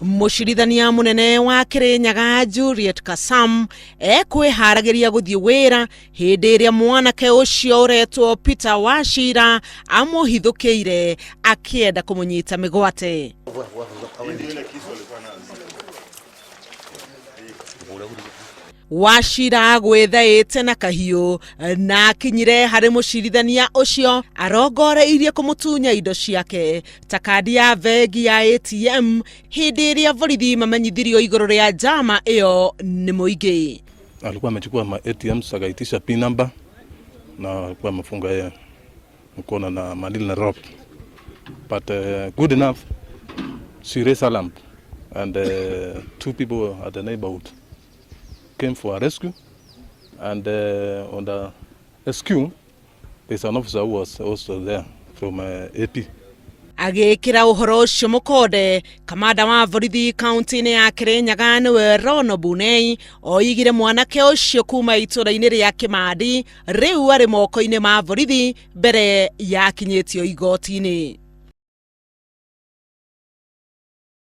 Mũcirithania mũnene wa Kĩrĩnyaga Juliet Kasam ekwĩharagĩria gũthiĩ wĩra hĩndĩ ĩrĩa mwanake ũcio ũretwo Peter Wachira amũhithũkĩire akĩenda kũmũnyita mĩgwate. Wachira gwĩthaĩte na kahiũ na akinyire harĩ mũcirithania ũcio arongoreirie kũmũtunya indo ciake ta kandi ya bengi ya ATM hĩndĩ ĩrĩa borithi mamenyithirio igũrũ rĩa njama ĩyo nĩ mũingĩ. Alikuwa amechukua ma ATMs akaitisha pin number na alikuwa amefunga yeye mkono na manila na rope, but good enough she raised alarm and two people at the neighborhood came for a rescue, and on the rescue there's an officer who was also there from AP. Agĩkĩra ũhoro ũcio mũkonde, kamanda wa borithi kaunti-inĩ ya Kĩrĩnyaga nĩwe Rono Bunei oigire mwanake ũcio kuma itũra-inĩ rĩa Kĩmandi rĩu arĩ moko-inĩ ma borithi mbere ya akinyĩtio igoti-inĩ.